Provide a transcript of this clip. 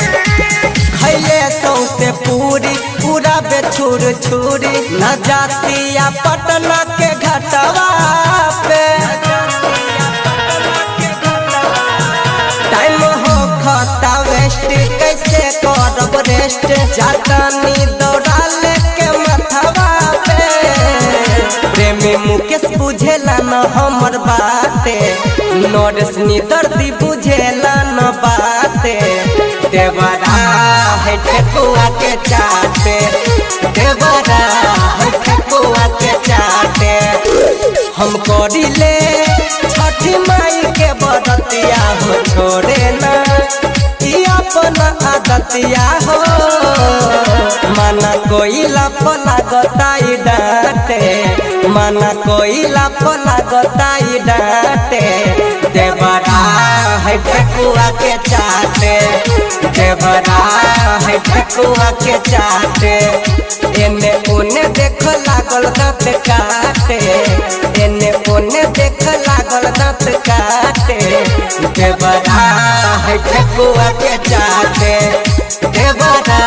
खैले सौसे पूरी पूरा बेछुर छुरी न जातिया पटना के घटवा पे। टाइम हो खता वेस्ट कैसे करब रेस्ट, जातानी दौड़ा लेके मथवा पे। प्रेमी मुकेश बुझेला न हमर बाते, नरेश दर्दी बुझेला न बाते। देवरा है ठेकुआ के चाटे, देवरा है ठेकुआ के चाटे। हम करिले छठी माई के बरतिया हो, छोड़े ना ई अपन आदतिया हो। माना कोइला पला गोताई डांटे, माना कोइला पला गोताई डांटे। देवरा है ठेकुआ के चाटे, देवरा है ठेकुआ के चाटे। एने ओने देख लागल दांत काटे, एने ओने देख लागल दांत काटे। देवरा है ठेकुआ के चाटे, देवरा